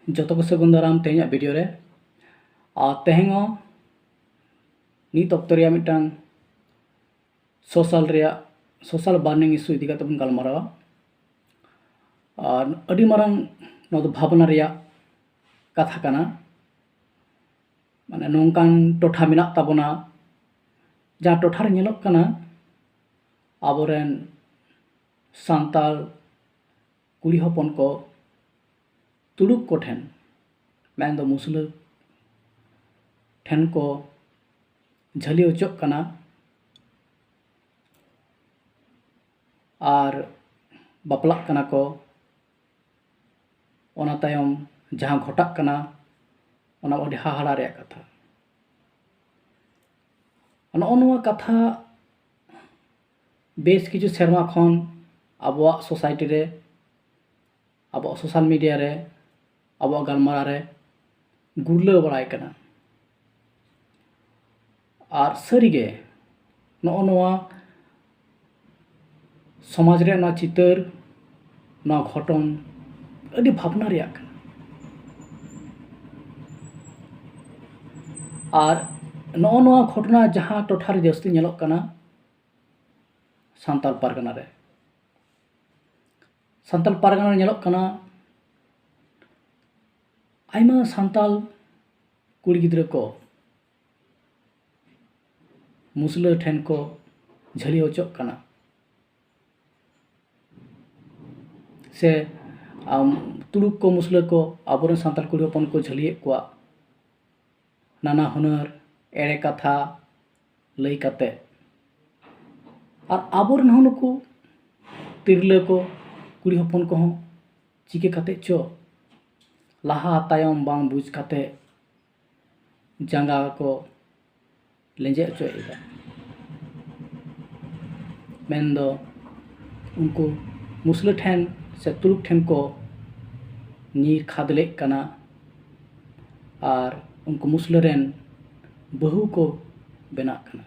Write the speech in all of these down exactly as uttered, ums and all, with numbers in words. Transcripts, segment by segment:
ᱡᱚᱛᱚ ᱠᱚ ᱥᱟᱹᱜᱩᱱ ᱫᱟᱨᱟᱢ ᱛᱮᱦᱮᱧᱟᱜ ᱵᱷᱤᱰᱤᱭᱳ ᱨᱮ᱾ ᱟᱨ ᱛᱮᱦᱮᱧ ᱦᱚᱸ ᱱᱤᱛ ᱚᱠᱛᱚ ᱨᱮᱭᱟᱜ ᱢᱤᱫᱴᱟᱝ ᱥᱳᱥᱟᱞ ᱨᱮᱭᱟᱜ, ᱥᱳᱥᱟᱞ ᱵᱟᱨᱱᱤᱝ ᱤᱥᱩ ᱤᱫᱤ ᱠᱟᱛᱮ ᱵᱚᱱ ᱜᱟᱞᱢᱟᱨᱟᱣᱟ᱾ ᱟᱨ ᱟᱹᱰᱤ ᱢᱟᱨᱟᱝ ᱱᱚᱣᱟ ᱫᱚ ᱵᱷᱟᱵᱽᱱᱟ ᱨᱮᱭᱟᱜ ᱠᱟᱛᱷᱟ ᱠᱟᱱᱟ᱾ ᱢᱟᱱᱮ, ᱱᱚᱝᱠᱟᱱ ᱴᱚᱴᱷᱟ ᱢᱮᱱᱟᱜ ᱛᱟᱵᱚᱱᱟ, ᱡᱟᱦᱟᱸ ᱴᱚᱴᱷᱟ ᱨᱮ ᱧᱮᱞᱚᱜ ᱠᱟᱱᱟ, ᱟᱵᱚᱨᱮᱱ ᱥᱟᱱᱛᱟᱲ ᱠᱩᱲᱤ ᱦᱚᱯᱚᱱ ᱠᱚ ᱛᱩᱲᱩᱠ ᱠᱚᱴᱷᱮᱱ, ᱢᱮᱱᱫᱚ ᱢᱩᱥᱞᱟᱹ ᱴᱷᱮᱱ ᱠᱚ ᱡᱷᱟᱹᱞᱤ ᱦᱚᱪᱚᱜ ᱠᱟᱱᱟ ᱟᱨ ᱵᱟᱯᱞᱟᱜ ᱠᱟᱱᱟ ᱠᱚ᱾ ᱚᱱᱟ ᱛᱟᱭᱚᱢ ᱡᱟᱦᱟᱸ ᱜᱷᱚᱴᱟᱜ ᱠᱟᱱᱟ, ᱚᱱᱟ ᱟᱹᱰᱤ ᱦᱟᱦᱟᱲᱟ ᱨᱮᱭᱟᱜ ᱠᱟᱛᱷᱟ᱾ ᱱᱚᱜᱼᱚ ᱱᱚᱣᱟ ᱠᱟᱛᱷᱟ ᱵᱮᱥ ᱠᱤᱪᱷᱩ ᱥᱮᱨᱢᱟ ᱠᱷᱚᱱ ᱟᱵᱚᱣᱟᱜ ᱥᱳᱥᱟᱭᱴᱤ ᱨᱮ, ᱟᱵᱚᱣᱟᱜ ᱥᱳᱥᱟᱞ ᱢᱤᱰᱤᱭᱟ ᱨᱮ, ᱟᱵᱚᱣᱟᱜ ᱜᱟᱞᱢᱟᱨᱟᱣ ᱨᱮ ᱜᱩᱨᱞᱟᱹᱣ ᱵᱟᱲᱟᱭ ᱠᱟᱱᱟ᱾ ᱟᱨ ᱥᱟᱹᱨᱤᱜᱮ ᱱᱚᱜᱼᱚ ᱱᱚᱣᱟ ᱥᱚᱢᱟᱡᱽ ᱨᱮᱭᱟᱜ ᱱᱚᱣᱟ ᱪᱤᱛᱟᱹᱨ, ᱱᱚᱣᱟ ᱜᱷᱚᱴᱚᱱ ᱟᱹᱰᱤ ᱵᱷᱟᱵᱽᱱᱟ ᱨᱮᱭᱟᱜ ᱠᱟᱱᱟ᱾ ᱟᱨ ᱱᱚᱜᱼᱚ ᱱᱚᱣᱟ ᱜᱷᱚᱴᱚᱱᱟ ᱡᱟᱦᱟᱸ ᱴᱚᱴᱷᱟ ᱨᱮ ᱡᱟᱹᱥᱛᱤ ᱧᱮᱞᱚᱜ ᱠᱟᱱᱟ, ᱥᱟᱱᱛᱟᱲ ᱯᱟᱨᱜᱟᱱᱟ ᱨᱮ, ᱥᱟᱱᱛᱟᱲ ᱯᱟᱨᱜᱟᱱᱟ ᱨᱮ ᱧᱮᱞᱚᱜ ᱠᱟᱱᱟ, ᱟᱭᱢᱟ ᱥᱟᱱᱛᱟᱲ ᱠᱩᱲᱤ ᱜᱤᱫᱽᱨᱟᱹ ᱠᱚ ᱢᱩᱥᱞᱟᱹ ᱴᱷᱮᱱ ᱠᱚ ᱡᱷᱟᱹᱞᱤ ᱦᱚᱪᱚᱜ ᱠᱟᱱᱟ, ᱥᱮ, ᱟᱢ, ᱛᱩᱲᱩᱠ ᱠᱚ, ᱢᱩᱥᱞᱟᱹ ᱠᱚ ᱟᱵᱚᱨᱮᱱ ᱥᱟᱱᱛᱟᱲ ᱠᱩᱲᱤ ᱦᱚᱯᱚᱱ ᱠᱚ ᱡᱷᱟᱹᱞᱤᱭᱮᱫ ᱠᱚᱣᱟ ᱱᱟᱱᱟ ᱦᱩᱱᱟᱹᱨ ᱮᱲᱮ ᱠᱟᱛᱷᱟ ᱞᱟᱹᱭ ᱠᱟᱛᱮ᱾ ᱟᱨ ᱟᱵᱚᱨᱮᱱ ᱦᱚᱸ ᱱᱩᱠᱩ ᱛᱤᱨᱞᱟᱹ ᱠᱚ, ᱠᱩᱲᱤ ᱦᱚᱯᱚᱱ ᱠᱚᱦᱚᱸ ᱪᱤᱠᱟᱹ ᱠᱟᱛᱮ ᱪᱚ ᱞᱟᱦᱟ ᱛᱟᱭᱚᱢ ᱵᱟᱝ ᱵᱩᱡᱽ ᱠᱟᱛᱮ ᱡᱟᱸᱜᱟ ᱠᱚ ᱞᱮᱸᱡᱮᱫ ᱦᱚᱪᱚᱭᱮᱫᱟ᱾ ᱢᱮᱱᱫᱚ ᱩᱱᱠᱩ ᱢᱩᱥᱞᱟᱹ ᱴᱷᱮᱱ ᱥᱮ ᱛᱩᱲᱩᱠ ᱴᱷᱮᱱ ᱠᱚ ᱧᱤᱨ ᱠᱷᱟᱫᱽᱞᱮᱜ ᱠᱟᱱᱟ ᱟᱨ ᱩᱱᱠᱩ ᱢᱩᱥᱞᱟᱹ ᱨᱮᱱ ᱵᱟᱹᱦᱩ ᱠᱚ ᱵᱮᱱᱟᱜ ᱠᱟᱱᱟ᱾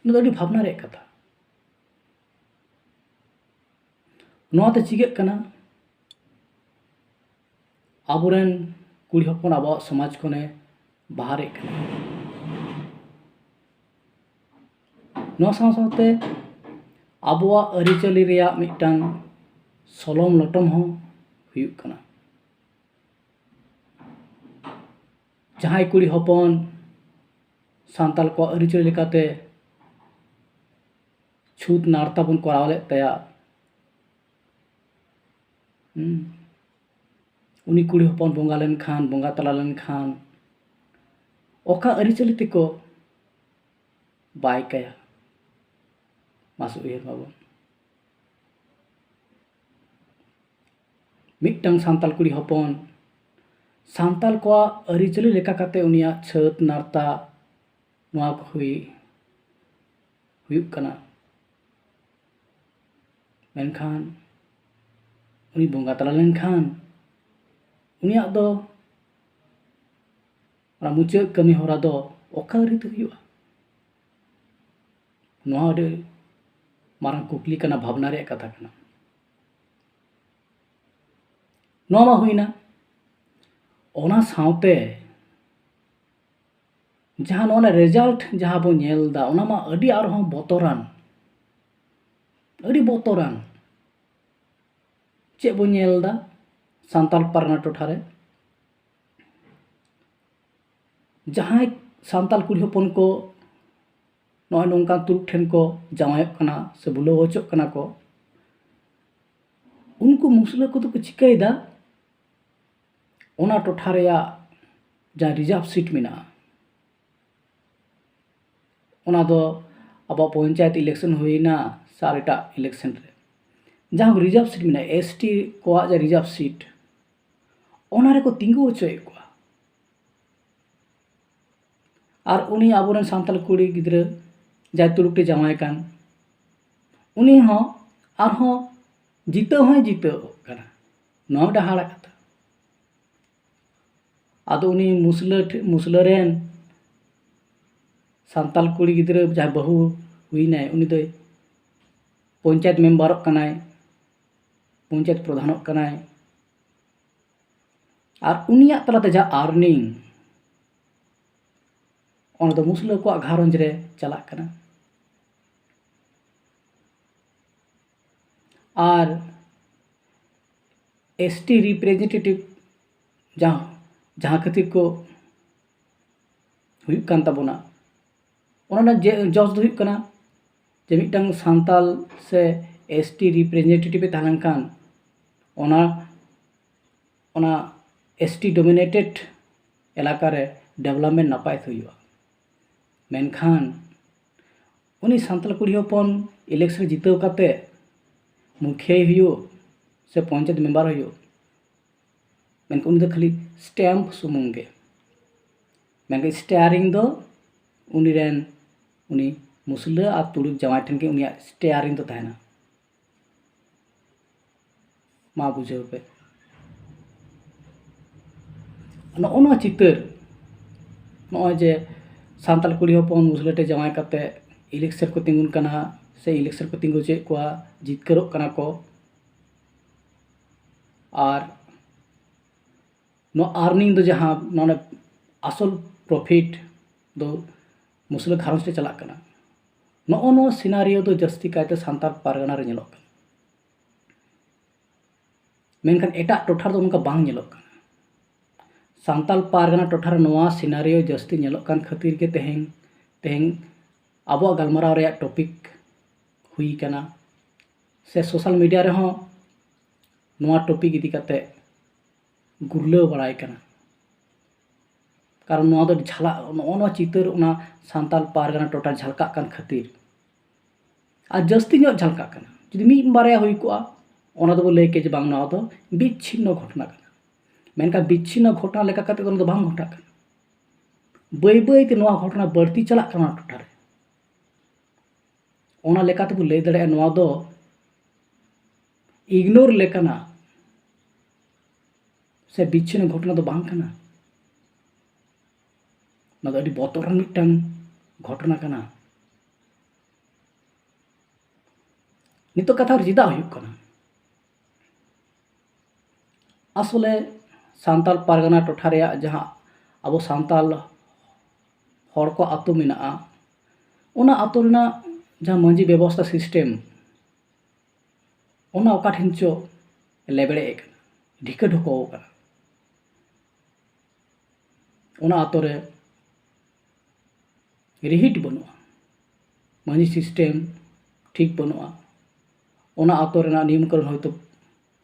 ᱱᱚᱣᱟ ᱫᱚ ᱟᱹᱰᱤ ᱵᱷᱟᱵᱽᱱᱟ ᱨᱮᱭᱟᱜ ᱠᱟᱛᱷᱟ᱾ ᱱᱚᱣᱟᱛᱮ ᱪᱤᱠᱟᱹᱜ ᱠᱟᱱᱟ? ᱟᱵᱚᱨᱮᱱ ᱠᱩᱲᱤ ᱦᱚᱯᱚᱱ ᱟᱵᱚᱣᱟᱜ ᱥᱚᱢᱟᱡᱽ ᱠᱷᱚᱱᱮ ᱵᱟᱦᱟᱨᱮᱜ ᱠᱟᱱᱟ᱾ ᱱᱚᱣᱟ ᱥᱟᱶ ᱥᱟᱶᱛᱮ ᱟᱵᱚᱣᱟᱜ ᱟᱹᱨᱤᱪᱟᱹᱞᱤ ᱨᱮᱭᱟᱜ ᱢᱤᱫᱴᱟᱝ ᱥᱚᱞᱚᱢ ᱞᱚᱴᱚᱢ ᱦᱚᱸ ᱦᱩᱭᱩᱜ ᱠᱟᱱᱟ᱾ ᱡᱟᱦᱟᱸᱭ ᱠᱩᱲᱤ ᱦᱚᱯᱚᱱ ᱥᱟᱱᱛᱟᱲ ᱠᱚᱣᱟᱜ ᱟᱹᱨᱤᱪᱟᱹᱞᱤ ᱞᱮᱠᱟᱛᱮ ᱪᱷᱩᱛ ᱱᱟᱨᱛᱟ ᱵᱚᱱ ᱠᱚᱨᱟᱣ ᱞᱮᱫ ᱛᱟᱭᱟ, ᱦᱩᱸ, ᱩᱱᱤ ᱠᱩᱲᱤ ᱦᱚᱯᱚᱱ ᱵᱚᱸᱜᱟ ᱞᱮᱱᱠᱷᱟᱱ, ᱵᱚᱸᱜᱟ ᱛᱟᱞᱟ ᱞᱮᱱᱠᱷᱟᱱ, ᱚᱠᱟ ᱟᱹᱨᱤᱪᱟᱹᱞᱤ ᱛᱮᱠᱚ ᱵᱟᱭ ᱠᱟᱭᱟ? ᱢᱟᱥᱮ ᱩᱭᱦᱟᱹᱨ ᱢᱟᱵᱚᱱ᱾ ᱢᱤᱫᱴᱟᱝ ᱥᱟᱱᱛᱟᱲ ᱠᱩᱲᱤ ᱦᱚᱯᱚᱱ ᱥᱟᱱᱛᱟᱲ ᱠᱚᱣᱟᱜ ᱟᱹᱨᱤᱪᱟᱹᱞᱤ ᱞᱮᱠᱟ ᱠᱟᱛᱮ ᱩᱱᱤᱭᱟᱜ ᱪᱷᱟᱹᱛ ᱱᱟᱨᱛᱟ ᱱᱚᱣᱟ ᱠᱚ ᱦᱩᱭ, ᱦᱩᱭᱩᱜ ᱠᱟᱱᱟ᱾ ᱢᱮᱱᱠᱷᱟᱱ ᱩᱱᱤ ᱵᱚᱸᱜᱟ ᱛᱟᱞᱟ ᱞᱮᱱᱠᱷᱟᱱ ᱩᱱᱤᱭᱟᱜ ᱫᱚ ᱚᱱᱟ ᱢᱩᱪᱟᱹᱫ ᱠᱟᱹᱢᱤ ᱦᱚᱨᱟ ᱫᱚ ᱚᱠᱟ ᱨᱮ ᱦᱩᱭᱩᱜᱼᱟ? ᱱᱚᱣᱟ ᱟᱹᱰᱤ ᱢᱟᱨᱟᱝ ᱠᱩᱠᱞᱤ ᱠᱟᱱᱟ, ᱵᱷᱟᱵᱽᱱᱟ ᱨᱮᱭᱟᱜ ᱠᱟᱛᱷᱟ ᱠᱟᱱᱟ᱾ ᱱᱚᱣᱟ ᱢᱟ ᱦᱩᱭᱱᱟ᱾ ᱚᱱᱟ ᱥᱟᱶᱛᱮ ᱡᱟᱦᱟᱸ ᱱᱚᱣᱟ ᱨᱮᱱᱟᱜ result ᱡᱟᱦᱟᱸ ᱵᱚᱱ ᱧᱮᱞ ᱮᱫᱟ, ᱚᱱᱟ ᱢᱟ ᱟᱹᱰᱤ ᱟᱨᱦᱚᱸ ᱵᱚᱛᱚᱨᱟᱱ, ᱟᱹᱰᱤ ᱵᱚᱛᱚᱨᱟᱱ᱾ ᱪᱮᱫ ᱵᱚᱱ ᱧᱮᱞ ᱮᱫᱟ ᱥᱟᱱᱛᱟᱲ ᱯᱟᱨᱜᱟᱱᱟ ᱴᱚᱴᱷᱟ ᱨᱮ? ᱡᱟᱦᱟᱸᱭ ᱥᱟᱱᱛᱟᱲ ᱠᱩᱲᱤ ᱦᱚᱯᱚᱱ ᱠᱚ ᱱᱚᱜᱼᱚᱭ ᱱᱚᱝᱠᱟᱱ ᱛᱩᱲᱩᱠ ᱴᱷᱮᱱ ᱠᱚ ᱡᱟᱶᱟᱭᱚᱜ ᱠᱟᱱᱟ ᱥᱮ ᱵᱩᱞᱟᱹᱣ ᱦᱚᱪᱚᱜ ᱠᱟᱱᱟ ᱠᱚ, ᱩᱱᱠᱩ ᱢᱩᱥᱞᱟᱹ ᱠᱚᱫᱚ ᱠᱚ ᱪᱤᱠᱟᱹᱭᱮᱫᱟ? ᱚᱱᱟ ᱴᱚᱴᱷᱟ ᱨᱮᱭᱟᱜ ᱡᱟᱦᱟᱸ reserve seat ᱢᱮᱱᱟᱜᱼᱟ, ᱚᱱᱟ ᱫᱚ ᱟᱵᱚᱣᱟᱜ ᱯᱚᱧᱪᱟᱭᱮᱛ election ᱦᱩᱭᱱᱟ ᱥᱮ ᱟᱨ ᱮᱴᱟᱜ election ᱨᱮ, ᱡᱟᱦᱟᱸ reserve seat ᱢᱮᱱᱟᱜᱼᱟ, S T ᱠᱚᱣᱟᱜ ᱡᱟᱦᱟᱸ reserve seat, ᱚᱱᱟ ᱨᱮᱠᱚ ᱛᱤᱸᱜᱩ ᱦᱚᱪᱚᱭᱮᱫ ᱠᱚᱣᱟ᱾ ᱟᱨ ᱩᱱᱤ ᱟᱵᱚᱨᱮᱱ ᱥᱟᱱᱛᱟᱲ ᱠᱩᱲᱤ ᱜᱤᱫᱽᱨᱟᱹ ᱡᱟᱦᱟᱸᱭ ᱛᱩᱲᱩᱠ ᱴᱷᱮᱱ ᱡᱟᱶᱟᱭ ᱠᱟᱱ, ᱩᱱᱤ ᱦᱚᱸ ᱟᱨᱦᱚᱸ ᱡᱤᱛᱟᱹᱣ ᱦᱚᱸᱭ ᱡᱤᱛᱟᱹᱣ ᱠᱟᱱᱟ᱾ ᱱᱚᱣᱟ ᱢᱤᱫᱴᱟᱝ ᱦᱟᱦᱟᱲᱟᱜ ᱠᱟᱛᱷᱟ᱾ ᱟᱫᱚ ᱩᱱᱤ ᱢᱩᱥᱞᱟᱹ ᱴᱷᱮ-, ᱢᱩᱥᱞᱟᱹ ᱨᱮᱱ ᱥᱟᱱᱛᱟᱲ ᱠᱩᱲᱤ ᱜᱤᱫᱽᱨᱟᱹ ᱡᱟᱦᱟᱸᱭ ᱵᱟᱹᱦᱩ ᱦᱩᱭᱱᱟᱭ, ᱩᱱᱤ ᱫᱚᱭ ᱯᱚᱧᱪᱟᱭᱮᱛ ᱢᱮᱢᱵᱟᱨᱚᱜ ᱠᱟᱱᱟᱭ, ᱯᱚᱧᱪᱟᱭᱮᱛ ᱯᱨᱚᱫᱷᱟᱱᱚᱜ ᱠᱟᱱᱟᱭ᱾ ᱟᱨ ᱩᱱᱤᱭᱟᱜ ᱛᱟᱞᱟᱛᱮ ᱡᱟᱦᱟᱸ earning, ᱚᱱᱟ ᱫᱚ ᱢᱩᱥᱞᱟᱹ ᱠᱚᱣᱟᱜ ᱜᱷᱟᱨᱚᱸᱡᱽ ᱨᱮ ᱪᱟᱞᱟᱜ ᱠᱟᱱᱟ᱾ ᱟᱨ S T representative ᱡᱟᱦᱟᱸ ᱡᱟᱦᱟᱸ ᱠᱷᱟᱹᱛᱤᱨ ᱠᱚ ᱦᱩᱭᱩᱜ ᱠᱟᱱ ᱛᱟᱵᱚᱱᱟ, ᱚᱱᱟ ᱨᱮᱱᱟᱜ ᱡᱮ ᱡᱚᱥ ᱫᱚ ᱦᱩᱭᱩᱜ ᱠᱟᱱᱟ ᱡᱮ ᱢᱤᱫᱴᱟᱝ ᱥᱟᱱᱛᱟᱞ ᱥᱮ S T representative ᱮ ᱛᱟᱦᱮᱸ ᱞᱮᱱᱠᱷᱟᱱ ᱚᱱᱟ ᱚᱱᱟ S T dominated ᱮᱞᱟᱠᱟ ᱨᱮ development ᱱᱟᱯᱟᱭ ᱛᱮ ᱦᱩᱭᱩᱜᱼᱟ᱾ ᱢᱮᱱᱠᱷᱟᱱ ᱩᱱᱤ ᱥᱟᱱᱛᱟᱲ ᱠᱩᱲᱤ ᱦᱚᱯᱚᱱ election ᱨᱮ ᱡᱤᱛᱟᱹᱣ ᱠᱟᱛᱮ ᱢᱩᱠᱷᱤᱭᱟᱹᱭ ᱦᱩᱭᱩᱜ ᱥᱮ ᱯᱚᱧᱪᱟᱭᱮᱛ ᱢᱮᱢᱵᱟᱨ ᱦᱩᱭᱩᱜ, ᱢᱮᱱᱠᱷᱟᱱ ᱩᱱᱤ ᱫᱚ ᱠᱷᱟᱹᱞᱤ stamp ᱥᱩᱢᱩᱝ ᱜᱮ᱾ ᱢᱮᱱᱠᱷᱟᱱ steering ᱫᱚ ᱩᱱᱤ ᱨᱮᱱ, ᱩᱱᱤ ᱢᱩᱥᱞᱟᱹ ᱟᱨ ᱛᱩᱲᱩᱠ ᱡᱟᱶᱟᱭ ᱴᱷᱮᱱ ᱜᱮ ᱩᱱᱤᱭᱟᱜ steering ᱫᱚ ᱛᱟᱦᱮᱱᱟ᱾ ᱢᱟ ᱵᱩᱡᱷᱟᱹᱣ ᱯᱮ, ᱱᱚᱜᱼᱚ ᱱᱚᱣᱟ ᱪᱤᱛᱟᱹᱨ, ᱱᱚᱜᱼᱚᱭ ᱡᱮ ᱥᱟᱱᱛᱟᱲ ᱠᱩᱲᱤ ᱦᱚᱯᱚᱱ ᱢᱩᱥᱞᱟᱹ ᱴᱷᱮᱱ ᱡᱟᱶᱟᱭ ᱠᱟᱛᱮ election ᱠᱚ ᱛᱤᱸᱜᱩᱱ ᱠᱟᱱᱟ ᱥᱮ election ᱠᱚ ᱛᱤᱸᱜᱩ ᱦᱚᱪᱚᱭᱮᱫ ᱠᱚᱣᱟ, ᱡᱤᱛᱠᱟᱹᱨᱚᱜ ᱠᱟᱱᱟ ᱠᱚ, ᱟᱨ ᱱᱚᱣᱟ earning ᱫᱚ ᱡᱟᱦᱟᱸ ᱱᱚᱰᱮ ᱟᱥᱚᱞ profit ᱫᱚ ᱢᱩᱥᱞᱟᱹ ᱜᱷᱟᱨᱚᱸᱡᱽ ᱨᱮ ᱪᱟᱞᱟᱜ ᱠᱟᱱᱟ᱾ ᱱᱚᱜᱼᱚ ᱱᱚᱣᱟ scenario ᱫᱚ ᱡᱟᱹᱥᱛᱤ ᱠᱟᱭᱛᱮ ᱥᱟᱱᱛᱟᱲ ᱯᱟᱨᱜᱟᱱᱟ ᱨᱮ ᱧᱮᱞᱚᱜ ᱠᱟᱱᱟ, ᱢᱮᱱᱠᱷᱟᱱ ᱮᱴᱟᱜ ᱴᱚᱴᱷᱟ ᱨᱮᱫᱚ ᱱᱚᱝᱠᱟ ᱵᱟᱝ ᱧᱮᱞᱚᱜ ᱠᱟᱱᱟ᱾ ᱥᱟᱱᱛᱟᱲ ᱯᱟᱨᱜᱟᱱᱟ ᱴᱚᱴᱷᱟ ᱨᱮ ᱱᱚᱣᱟ scenario ᱡᱟᱹᱥᱛᱤ ᱧᱮᱞᱚᱜ ᱠᱟᱱ ᱠᱷᱟᱹᱛᱤᱨ ᱜᱮ ᱛᱮᱦᱮᱧ ᱛᱮᱦᱮᱧ ᱟᱵᱚᱣᱟᱜ ᱜᱟᱞᱢᱟᱨᱟᱣ ᱨᱮᱭᱟᱜ topic ᱦᱩᱭ ᱠᱟᱱᱟ, ᱥᱮ social media ᱨᱮᱦᱚᱸ ᱱᱚᱣᱟ topic ᱤᱫᱤ ᱠᱟᱛᱮ ᱜᱩᱨᱞᱟᱹᱣ ᱵᱟᱲᱟᱭ ᱠᱟᱱᱟ᱾ ᱠᱟᱨᱚᱱ ᱱᱚᱣᱟ ᱫᱚ ᱡᱷᱟᱞᱟᱜ, ᱱᱚᱜᱼᱚ ᱱᱚᱣᱟ ᱪᱤᱛᱟᱹᱨ ᱚᱱᱟ ᱥᱟᱱᱛᱟᱲ ᱯᱟᱨᱜᱟᱱᱟ ᱴᱚᱴᱷᱟ ᱡᱷᱟᱞᱠᱟᱜ ᱠᱟᱱ ᱠᱷᱟᱹᱛᱤᱨ, ᱟᱨ ᱡᱟᱹᱥᱛᱤ ᱧᱚᱜ ᱡᱷᱟᱞᱠᱟᱜ ᱠᱟᱱᱟ᱾ ᱡᱩᱫᱤ ᱢᱤᱫ ᱵᱟᱨᱭᱟ ᱦᱩᱭ ᱠᱚᱜᱼᱟ, ᱚᱱᱟ ᱫᱚᱵᱚ ᱞᱟᱹᱭ ᱠᱮᱭᱟ ᱡᱮ ᱵᱟᱝ, ᱱᱚᱣᱟ ᱫᱚ ᱵᱤᱪᱪᱷᱤᱱᱱᱚ ᱜᱷᱚᱴᱚᱱᱟ ᱠᱟᱱᱟ᱾ ᱢᱮᱱᱠᱷᱟᱱ ᱵᱤᱪᱪᱷᱤᱱᱱᱚ ᱜᱷᱚᱴᱚᱱᱟ ᱞᱮᱠᱟ ᱠᱟᱛᱮ ᱫᱚ ᱚᱱᱟ ᱫᱚ ᱵᱟᱝ ᱜᱷᱚᱴᱟᱜ ᱠᱟᱱᱟ᱾ ᱵᱟᱹᱭ ᱵᱟᱹᱭ ᱛᱮ ᱱᱚᱣᱟ ᱜᱷᱚᱴᱚᱱᱟ ᱵᱟᱹᱲᱛᱤ ᱪᱟᱞᱟᱜ ᱠᱟᱱᱟ ᱚᱱᱟ ᱴᱚᱴᱷᱟ ᱨᱮ᱾ ᱚᱱᱟ ᱞᱮᱠᱟ ᱛᱮᱵᱚ ᱞᱟᱹᱭ ᱫᱟᱲᱮᱭᱟᱜᱼᱟ, ᱱᱚᱣᱟ ᱫᱚ ignore ᱞᱮᱠᱟᱱᱟᱜ ᱥᱮ ᱵᱤᱪᱪᱷᱤᱱᱱᱚ ᱜᱷᱚᱴᱚᱱᱟ ᱫᱚ ᱵᱟᱝ ᱠᱟᱱᱟ᱾ ᱱᱚᱣᱟ ᱫᱚ ᱟᱹᱰᱤ ᱵᱚᱛᱚᱨᱟᱱ ᱢᱤᱫᱴᱟᱝ ᱜᱷᱚᱴᱚᱱᱟ ᱠᱟᱱᱟ᱾ ᱱᱤᱛᱚᱜ ᱠᱟᱛᱷᱟ ᱪᱮᱫᱟᱜ ᱦᱩᱭᱩᱜ ᱠᱟᱱᱟ? ᱟᱥᱚᱞᱮ ᱥᱟᱱᱛᱟᱲ ᱯᱟᱨᱜᱟᱱᱟ ᱴᱚᱴᱷᱟ ᱨᱮᱭᱟᱜ ᱡᱟᱦᱟᱸ ᱟᱵᱚ ᱥᱟᱱᱛᱟᱲ ᱦᱚᱲ ᱠᱚ ᱟᱹᱛᱩ ᱢᱮᱱᱟᱜᱼᱟ, ᱚᱱᱟ ᱟᱹᱛᱩ ᱨᱮᱱᱟᱜ ᱡᱟᱦᱟᱸ ᱢᱟᱹᱡᱷᱤ ᱵᱮᱵᱚᱥᱛᱷᱟ system, ᱚᱱᱟ ᱚᱠᱟ ᱴᱷᱮᱱ ᱪᱚ ᱞᱮᱵᱲᱮᱡ ᱟᱠᱟᱱᱟ, ᱰᱷᱤᱠᱟᱹ ᱰᱷᱚᱠᱚ ᱟᱠᱟᱱᱟ᱾ ᱚᱱᱟ ᱟᱛᱳ ᱨᱮ ᱨᱤᱦᱤᱴ ᱵᱟᱹᱱᱩᱜᱼᱟ, ᱢᱟᱹᱡᱷᱤ system ᱴᱷᱤᱠ ᱵᱟᱹᱱᱩᱜᱼᱟ, ᱚᱱᱟ ᱟᱛᱳ ᱨᱮᱱᱟᱜ ᱱᱤᱭᱚᱢ ᱠᱟᱹᱱᱩᱱ ᱦᱚᱭᱛᱳ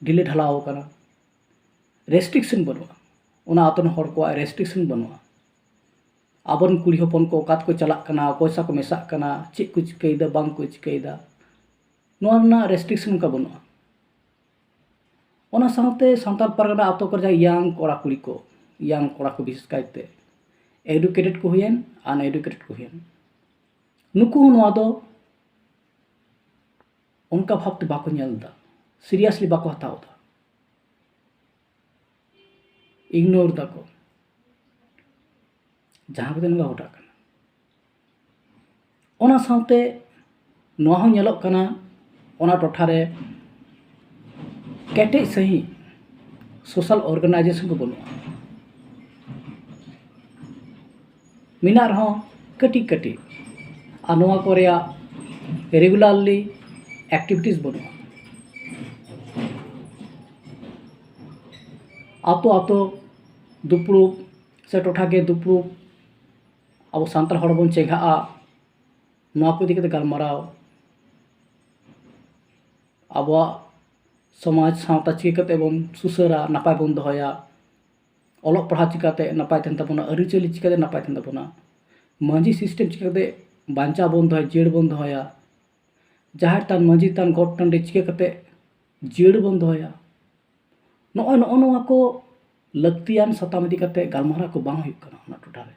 ᱰᱷᱤᱞᱟᱹ ᱰᱷᱟᱞᱟᱣ ᱟᱠᱟᱱᱟ, restriction ᱵᱟᱹᱱᱩᱜᱼᱟ, ᱚᱱᱟ ᱟᱛᱳ ᱨᱮᱱ ᱦᱚᱲ ᱠᱚᱣᱟᱜ restriction ᱵᱟᱹᱱᱩᱜᱼᱟ᱾ ᱟᱵᱚᱨᱮᱱ ᱠᱩᱲᱤ ᱦᱚᱯᱚᱱ ᱠᱚ ᱚᱠᱟ ᱛᱮᱠᱚ ᱪᱟᱞᱟᱜ ᱠᱟᱱᱟ, ᱚᱠᱚᱭ ᱥᱟᱶ ᱠᱚ ᱢᱮᱥᱟᱜ ᱠᱟᱱᱟ, ᱪᱮᱫ ᱠᱚ ᱪᱤᱠᱟᱹᱭᱮᱫᱟ, ᱵᱟᱝ ᱠᱚ ᱪᱤᱠᱟᱹᱭᱮᱫᱟ, ᱱᱚᱣᱟ ᱨᱮᱱᱟᱜ restriction ᱚᱱᱠᱟ ᱵᱟᱹᱱᱩᱜᱼᱟ᱾ ᱚᱱᱟ ᱥᱟᱶᱛᱮ ᱥᱟᱱᱛᱟᱲ ᱯᱟᱨᱜᱟᱱᱟ ᱟᱛᱳ ᱠᱚᱨᱮ ᱡᱟᱦᱟᱸ young ᱠᱚᱲᱟ ᱠᱩᱲᱤ ᱠᱚ, young ᱠᱚᱲᱟ ᱠᱚ ᱵᱤᱥᱮᱥ ᱠᱟᱭᱛᱮ, educated ᱠᱚ ᱦᱩᱭᱮᱱ, uneducated ᱠᱚ ᱦᱩᱭᱮᱱ, ᱱᱩᱠᱩ ᱦᱚᱸ ᱱᱚᱣᱟ ᱫᱚ ᱚᱱᱠᱟ ᱵᱷᱟᱵᱽᱛᱮ ᱵᱟᱠᱚ ᱧᱮᱞ ᱮᱫᱟ, seriously ᱵᱟᱠᱚ ᱦᱟᱛᱟᱣ ᱮᱫᱟ, ignore ᱫᱟᱠᱚ, ᱡᱟᱦᱟᱸ ᱠᱚᱫᱚ ᱱᱚᱝᱠᱟ ᱜᱷᱚᱴᱟᱜ ᱠᱟᱱᱟ᱾ ᱚᱱᱟ ᱥᱟᱶᱛᱮ ᱱᱚᱣᱟ ᱦᱚᱸ ᱧᱮᱞᱚᱜ ᱠᱟᱱᱟ, ᱚᱱᱟ ᱴᱚᱴᱷᱟ ᱨᱮ ᱠᱮᱴᱮᱡ ᱥᱟᱺᱦᱤᱡ social organisation ᱠᱚ ᱵᱟᱹᱱᱩᱜᱼᱟ, ᱢᱮᱱᱟᱜ ᱨᱮᱦᱚᱸ ᱠᱟᱹᱴᱤᱡ ᱠᱟᱹᱴᱤᱡ, ᱟᱨ ᱱᱚᱣᱟ ᱠᱚ ᱨᱮᱭᱟᱜ regularly activities ᱵᱟᱹᱱᱩᱜᱼᱟ᱾ ᱟᱛᱳ ᱟᱛᱳ ᱫᱩᱯᱲᱩᱵ ᱥᱮ ᱴᱚᱴᱷᱟᱠᱤᱭᱟᱹ ᱫᱩᱯᱲᱩᱵ ᱟᱵᱚ ᱥᱟᱱᱛᱟᱲ ᱦᱚᱲ ᱵᱚᱱ ᱪᱮᱸᱜᱷᱟᱜᱼᱟ, ᱱᱚᱣᱟ ᱠᱚ ᱤᱫᱤ ᱠᱟᱛᱮ ᱜᱟᱞᱢᱟᱨᱟᱣ, ᱟᱵᱚᱣᱟᱜ ᱥᱚᱢᱟᱡᱽ ᱥᱟᱶᱛᱟ ᱪᱤᱠᱟᱹ ᱠᱟᱛᱮ ᱵᱚᱱ ᱥᱩᱥᱟᱹᱨᱟ, ᱱᱟᱯᱟᱭ ᱵᱚᱱ ᱫᱚᱦᱚᱭᱟ, ᱚᱞᱚᱜ ᱯᱟᱲᱦᱟᱣ ᱪᱤᱠᱟᱹᱛᱮ ᱱᱟᱯᱟᱭ ᱛᱟᱦᱮᱱ ᱛᱟᱵᱚᱱᱟ, ᱟᱹᱨᱤᱪᱟᱹᱞᱤ ᱪᱤᱠᱟᱹᱛᱮ ᱱᱟᱯᱟᱭ ᱛᱟᱦᱮᱱ ᱛᱟᱵᱚᱱᱟ, ᱢᱟᱹᱡᱷᱤ system ᱪᱤᱠᱟᱹᱛᱮ ᱵᱟᱧᱪᱟᱣ ᱵᱚᱱ ᱫᱚᱦᱚᱭᱟ, ᱡᱤᱭᱟᱹᱲ ᱵᱚᱱ ᱫᱚᱦᱚᱭᱟ, ᱡᱟᱦᱮᱨ ᱛᱷᱟᱱ, ᱢᱟᱹᱡᱷᱤ ᱛᱷᱟᱱ, ᱜᱚᱴ ᱴᱟᱺᱰᱤ ᱪᱤᱠᱟᱹ ᱠᱟᱛᱮ ᱡᱤᱭᱟᱹᱲ ᱵᱚᱱ ᱫᱚᱦᱚᱭᱟ, ᱱᱚᱜᱼᱚᱭ ᱱᱚᱜᱼᱚ ᱱᱚᱣᱟ ᱠᱚ ᱞᱟᱹᱠᱛᱤᱭᱟᱱ ᱥᱟᱛᱟᱢ ᱤᱫᱤ ᱠᱟᱛᱮ ᱜᱟᱞᱢᱟᱨᱟᱣ ᱠᱚ ᱵᱟᱝ ᱦᱩᱭᱩᱜ ᱠᱟᱱᱟ ᱚᱱᱟ ᱴᱚᱴᱷᱟ ᱨᱮ᱾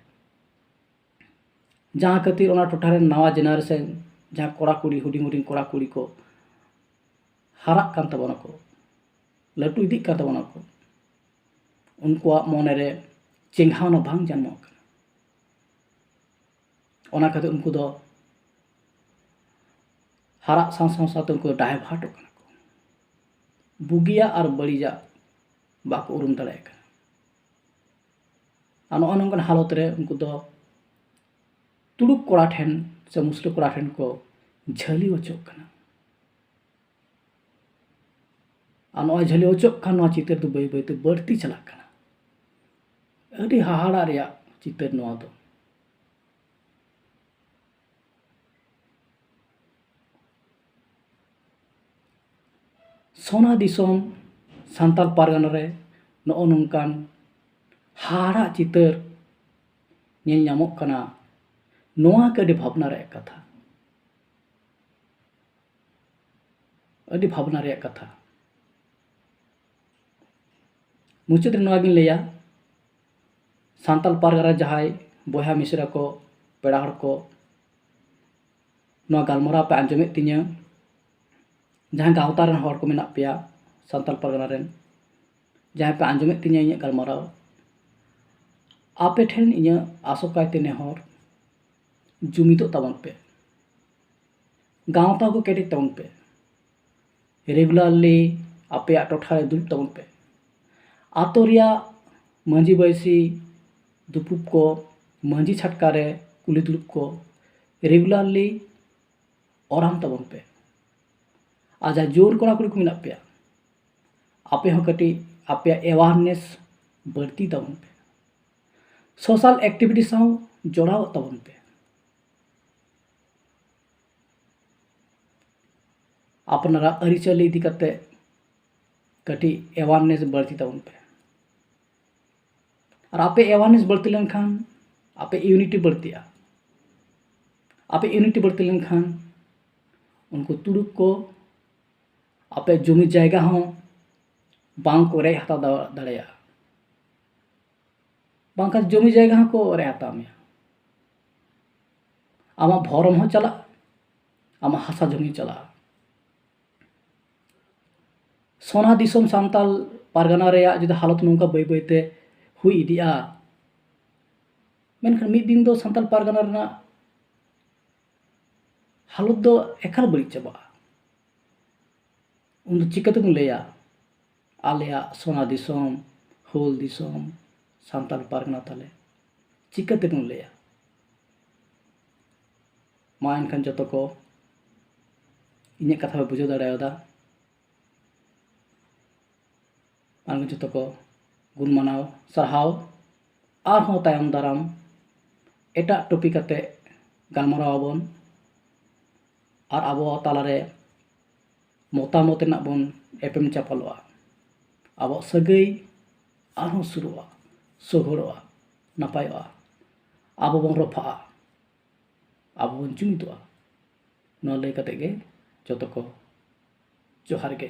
ᱡᱟᱦᱟᱸ ᱠᱷᱟᱹᱛᱤᱨ ᱚᱱᱟ ᱴᱚᱴᱷᱟ ᱨᱮᱱ ᱱᱟᱣᱟ generation, ᱡᱟᱦᱟᱸ ᱠᱚᱲᱟ ᱠᱩᱲᱤ, ᱦᱩᱰᱤᱧ ᱦᱩᱰᱤᱧ ᱠᱚᱲᱟ ᱠᱩᱲᱤ ᱠᱚ ᱦᱟᱨᱟᱜ ᱠᱟᱱ ᱛᱟᱵᱚᱱᱟ ᱠᱚ, ᱞᱟᱹᱴᱩ ᱤᱫᱤᱜ ᱠᱟᱱ ᱛᱟᱵᱚᱱᱟ ᱠᱚ, ᱩᱱᱠᱩᱣᱟᱜ ᱢᱚᱱᱮ ᱨᱮ ᱪᱮᱸᱜᱷᱟᱣᱱᱟ ᱵᱟᱝ ᱡᱟᱱᱟᱢᱚᱜ ᱠᱟᱱᱟ᱾ ᱚᱱᱟ ᱠᱷᱟᱹᱛᱤᱨ ᱩᱱᱠᱩ ᱫᱚ ᱦᱟᱨᱟᱜ ᱥᱟᱶ ᱥᱟᱶ ᱥᱟᱶᱛᱮ ᱩᱱᱠᱩ ᱫᱚ divert ᱚᱜ ᱠᱟᱱᱟ ᱠᱚ, ᱵᱩᱜᱤᱭᱟᱜ ᱟᱨ ᱵᱟᱹᱲᱤᱡᱟᱜ ᱵᱟᱠᱚ ᱩᱨᱩᱢ ᱫᱟᱲᱮᱭᱟᱜ ᱠᱟᱱᱟ᱾ ᱟᱨ ᱱᱚᱜᱼᱚ ᱱᱚᱝᱠᱟᱱ ᱦᱟᱞᱚᱛ ᱨᱮ ᱩᱱᱠᱩ ᱫᱚ ᱛᱩᱲᱩᱠ ᱠᱚᱲᱟ ᱴᱷᱮᱱ ᱥᱮ ᱢᱩᱥᱞᱟᱹ ᱠᱚᱲᱟ ᱴᱷᱮᱱ ᱠᱚ ᱡᱷᱟᱹᱞᱤ ᱦᱚᱪᱚᱜ ᱠᱟᱱᱟ᱾ ᱟᱨ ᱱᱚᱜᱼᱚᱭ ᱡᱷᱟᱹᱞᱤ ᱦᱚᱪᱚᱜ ᱠᱷᱟᱱ ᱱᱚᱣᱟ ᱪᱤᱛᱟᱹᱨ ᱫᱚ ᱵᱟᱹᱭ ᱵᱟᱹᱭᱛᱮ ᱵᱟᱹᱲᱛᱤ ᱪᱟᱞᱟᱜ ᱠᱟᱱᱟ᱾ ᱟᱹᱰᱤ ᱦᱟᱦᱟᱲᱟᱜ ᱨᱮᱭᱟᱜ ᱪᱤᱛᱟᱹᱨ ᱱᱚᱣᱟ ᱫᱚ᱾ ᱥᱚᱱᱟ ᱫᱤᱥᱚᱢ ᱥᱟᱱᱛᱟᱲ ᱯᱟᱨᱜᱟᱱᱟ ᱨᱮ ᱱᱚᱜᱼᱚ ᱱᱚᱝᱠᱟᱱ ᱦᱟᱦᱟᱲᱟᱜ ᱪᱤᱛᱟᱹᱨ ᱧᱮᱞ ᱧᱟᱢᱚᱜ ᱠᱟᱱᱟ᱾ ᱱᱚᱣᱟ ᱜᱮ ᱟᱹᱰᱤ ᱵᱷᱟᱵᱽᱱᱟ ᱨᱮᱭᱟᱜ ᱠᱟᱛᱷᱟ, ᱟᱹᱰᱤ ᱵᱷᱟᱵᱽᱱᱟ ᱨᱮᱭᱟᱜ ᱠᱟᱛᱷᱟ᱾ ᱢᱩᱪᱟᱹᱫ ᱨᱮ ᱱᱚᱣᱟ ᱜᱤᱧ ᱞᱟᱹᱭᱟ, ᱥᱟᱱᱛᱟᱲ ᱯᱟᱨᱜᱟᱱᱟ ᱨᱮ ᱡᱟᱦᱟᱸᱭ ᱵᱚᱭᱦᱟ ᱢᱤᱥᱨᱟ ᱠᱚ, ᱯᱮᱲᱟ ᱦᱚᱲ ᱠᱚ, ᱱᱚᱣᱟ ᱜᱟᱞᱢᱟᱨᱟᱣ ᱯᱮ ᱟᱸᱡᱚᱢᱮᱫ ᱛᱤᱧᱟᱹ, ᱡᱟᱦᱟᱸ ᱜᱟᱶᱛᱟ ᱨᱮᱱ ᱦᱚᱲ ᱠᱚ ᱢᱮᱱᱟᱜ ᱯᱮᱭᱟ, ᱥᱟᱱᱛᱟᱲ ᱯᱟᱨᱜᱟᱱᱟ ᱨᱮᱱ, ᱡᱟᱦᱟᱸᱭ ᱯᱮ ᱟᱸᱡᱚᱢᱮᱫ ᱛᱤᱧᱟᱹ ᱤᱧᱟᱹᱜ ᱜᱟᱞᱢᱟᱨᱟᱣ, ᱟᱯᱮ ᱴᱷᱮᱱ ᱤᱧᱟᱹᱜ ᱟᱥᱚᱠᱟᱭᱛᱮ ᱱᱮᱦᱚᱨ, ᱡᱩᱢᱤᱫᱚᱜ ᱛᱟᱵᱚᱱ ᱯᱮ, ᱜᱟᱶᱛᱟ ᱠᱚ ᱠᱮᱴᱮᱡ ᱛᱟᱵᱚᱱ ᱯᱮ, ᱨᱮᱜᱩᱞᱟᱨᱞᱤ ᱟᱯᱮᱭᱟᱜ ᱴᱚᱴᱷᱟ ᱨᱮ ᱫᱩᱲᱩᱵ ᱛᱟᱵᱚᱱ ᱯᱮ, ᱟᱛᱳ ᱨᱮᱭᱟᱜ ᱢᱟᱹᱡᱷᱤ ᱵᱟᱹᱭᱥᱤ ᱫᱩᱯᱩᱵ ᱠᱚ, ᱢᱟᱹᱡᱷᱤ ᱪᱷᱟᱴᱠᱟ ᱨᱮ ᱠᱩᱞᱦᱤ ᱫᱩᱲᱩᱵ ᱠᱚ ᱨᱮᱜᱩᱞᱟᱨᱞᱤ ᱚᱨᱟᱢ ᱛᱟᱵᱚᱱ ᱯᱮ᱾ ᱟᱨ ᱡᱟᱦᱟᱸ ᱡᱩᱣᱟᱹᱱ ᱠᱚᱲᱟ ᱠᱩᱲᱤ ᱠᱚ ᱢᱮᱱᱟᱜ ᱯᱮᱭᱟ, ᱟᱯᱮ ᱦᱚᱸ ᱠᱟᱹᱴᱤᱡ ᱟᱯᱮᱭᱟᱜ ᱮᱣᱟᱨᱱᱮᱥ ᱵᱟᱹᱲᱛᱤ ᱛᱟᱵᱚᱱ ᱯᱮ, ᱥᱳᱥᱟᱞ ᱮᱠᱴᱤᱵᱷᱤᱴᱤ ᱥᱟᱶ ᱡᱚᱲᱟᱣᱚᱜ ᱛᱟᱵᱚᱱ ᱯᱮ᱾ ᱟᱯᱱᱟᱨᱟᱜ ᱟᱹᱨᱤᱪᱟᱹᱞᱤ ᱤᱫᱤ ᱠᱟᱛᱮ ᱠᱟᱹᱴᱤᱡ ᱮᱣᱟᱨᱱᱮᱥ ᱵᱟᱹᱲᱛᱤ ᱛᱟᱵᱚᱱ ᱯᱮ᱾ ᱟᱨ ᱟᱯᱮ ᱮᱣᱟᱨᱱᱮᱥ ᱵᱟᱹᱲᱛᱤ ᱞᱮᱱᱠᱷᱟᱱ ᱟᱯᱮ ᱤᱭᱩᱱᱤᱴᱤ ᱵᱟᱹᱲᱛᱤᱜᱼᱟ᱾ ᱟᱯᱮ ᱤᱭᱩᱱᱤᱴᱤ ᱵᱟᱹᱲᱛᱤ ᱞᱮᱱᱠᱷᱟᱱ ᱩᱱᱠᱩ ᱛᱩᱲᱩᱠ ᱠᱚ ᱟᱯᱮ ᱡᱚᱢᱤ ᱡᱟᱭᱜᱟ ᱦᱚᱸ ᱵᱟᱝ ᱠᱚ ᱨᱮᱡ ᱦᱟᱛᱟᱣ ᱫᱟ-, ᱫᱟᱲᱮᱭᱟᱜᱼᱟ᱾ ᱵᱟᱝᱠᱷᱟᱱ ᱡᱚᱢᱤ ᱡᱟᱭᱜᱟ ᱦᱚᱸᱠᱚ ᱨᱮᱡ ᱦᱟᱛᱟᱣ ᱢᱮᱭᱟ᱾ ᱟᱢᱟᱜ ᱵᱷᱚᱨᱚᱢ ᱦᱚᱸ ᱪᱟᱞᱟᱜᱼᱟ, ᱟᱢᱟᱜ ᱦᱟᱥᱟ ᱡᱚᱢᱤ ᱪᱟᱞᱟᱜᱼᱟ᱾ ᱥᱚᱱᱟ ᱫᱤᱥᱚᱢ ᱥᱟᱱᱛᱟᱞ ᱯᱟᱨᱜᱟᱱᱟ ᱨᱮᱭᱟᱜ ᱡᱩᱫᱤ ᱦᱟᱞᱚᱛ ᱱᱚᱝᱠᱟ ᱵᱟᱹᱭ ᱵᱟᱹᱭᱛᱮ ᱦᱩᱭ ᱤᱫᱤᱜᱼᱟ, ᱢᱮᱱᱠᱷᱟᱱ ᱢᱤᱫ ᱫᱤᱱ ᱫᱚ ᱥᱟᱱᱛᱟᱞ ᱯᱟᱨᱜᱟᱱᱟ ᱨᱮᱱᱟᱜ ᱦᱟᱞᱚᱛ ᱫᱚ ᱮᱠᱟᱞ ᱵᱟᱹᱲᱤᱡ ᱪᱟᱵᱟᱜᱼᱟ᱾ ᱩᱱ ᱫᱚ ᱪᱤᱠᱟᱹ ᱛᱮᱵᱚᱱ ᱞᱟᱹᱭᱟ ᱟᱞᱮᱭᱟᱜ ᱥᱚᱱᱟ ᱫᱤᱥᱚᱢ, ᱦᱩᱞ ᱫᱤᱥᱚᱢ, ᱥᱟᱱᱛᱟᱲ ᱯᱟᱨᱜᱟᱱᱟ ᱛᱟᱞᱮ ᱪᱤᱠᱟᱹ ᱛᱮᱵᱚᱱ ᱞᱟᱹᱭᱟ? ᱢᱟ ᱮᱱᱠᱷᱟᱱ ᱡᱚᱛᱚ ᱠᱚ ᱤᱧᱟᱹᱜ ᱠᱟᱛᱷᱟ ᱯᱮ ᱵᱩᱡᱷᱟᱹᱣ ᱫᱟᱲᱮᱭᱟᱫᱟ᱾ ᱟᱨ ᱡᱚᱛᱚ ᱠᱚ ᱜᱩᱱ ᱢᱟᱱᱟᱣ ᱥᱟᱨᱦᱟᱣ᱾ ᱟᱨᱦᱚᱸ ᱛᱟᱭᱚᱢ ᱫᱟᱨᱟᱢ ᱮᱴᱟᱜ ᱴᱚᱯᱤᱠ ᱟᱛᱮ ᱜᱟᱞᱢᱟᱨᱟᱣ ᱟᱵᱚᱱ ᱟᱨ ᱟᱵᱚ ᱛᱟᱞᱟᱨᱮ ᱢᱚᱛᱟᱢᱚᱛ ᱨᱮᱱᱟᱜ ᱵᱚᱱ ᱮᱯᱮᱢ ᱪᱟᱯᱟᱞᱚᱜᱼᱟ᱾ ᱟᱵᱚᱣᱟᱜ ᱥᱟᱹᱜᱟᱹᱭ ᱟᱨᱦᱚᱸ ᱥᱩᱨᱩᱜᱼᱟ, ᱥᱚᱜᱚᱲᱚᱜᱼᱟ, ᱱᱟᱯᱟᱭᱚᱜᱼᱟ᱾ ᱟᱵᱚ ᱵᱚᱱ ᱨᱚᱯᱷᱟᱜᱼᱟ, ᱟᱵᱚ ᱵᱚᱱ ᱡᱩᱢᱤᱫᱚᱜᱼᱟ᱾ ᱱᱚᱣᱟ ᱞᱟᱹᱭ ᱠᱟᱛᱮ ᱜᱮ ᱡᱚᱛᱚ ᱠᱚ ᱡᱚᱦᱟᱨ ᱜᱮ᱾